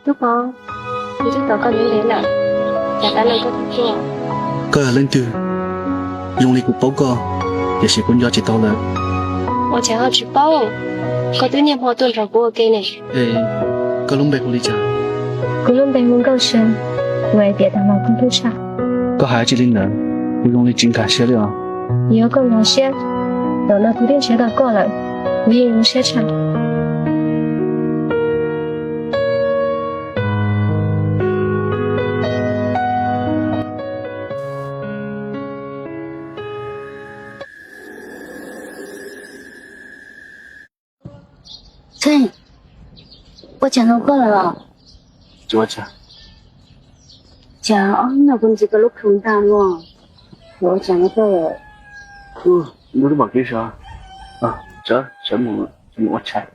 Tub Pov, kuv twb tos koj ntev ntev lawm, cas tas no koj thiaj tuaj? Koj yog leej twg? Zoo li kuv paub koj, tiam sis kuv nco tsis tau lawm. Ua cas koj tsis paub? Koj twb niaj hmo tuaj nrog kuv ua ke ne. Es koj lub npe hu li cas? Kuv lub npe hu Nkauj Xya, kuv hais tias tas no koj twb tshaj. Koj hais tsis li ntawd, kuv zoo li tsis nkag siab li os. Yog koj nkag siab, zaum no kuv twb nrhiav tau koj lawm, kuv yeej zoo siab tshaj. Txheej, ua cas hnov koj lawm? Tsis ua cas. Cas ob hnub no kuv ntxiv koj lub khoom ntag no, ua cas hnov koj lawm? Kuv twb pom kev sov, sawv mus ua tshais.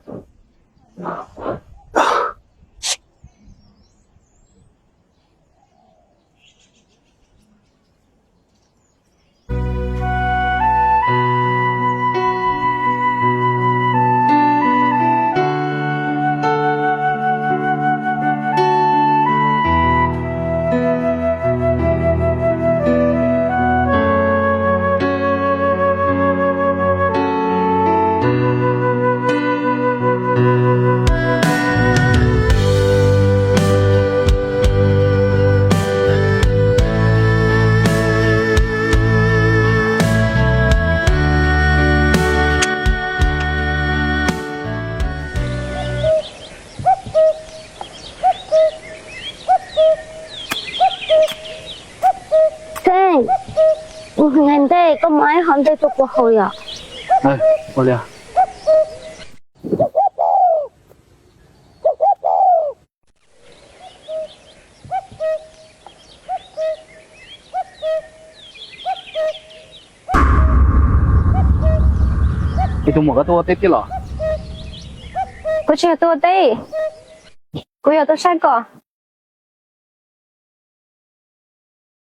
Txheej, mus hais ntej, koj muab ib hom ntej rau kuv haus yom. Ua li. Es tus muam, koj tuaj ua teb thiab los? Kuv tsis yog tuaj ua teb, kuv yog tuaj saib koj.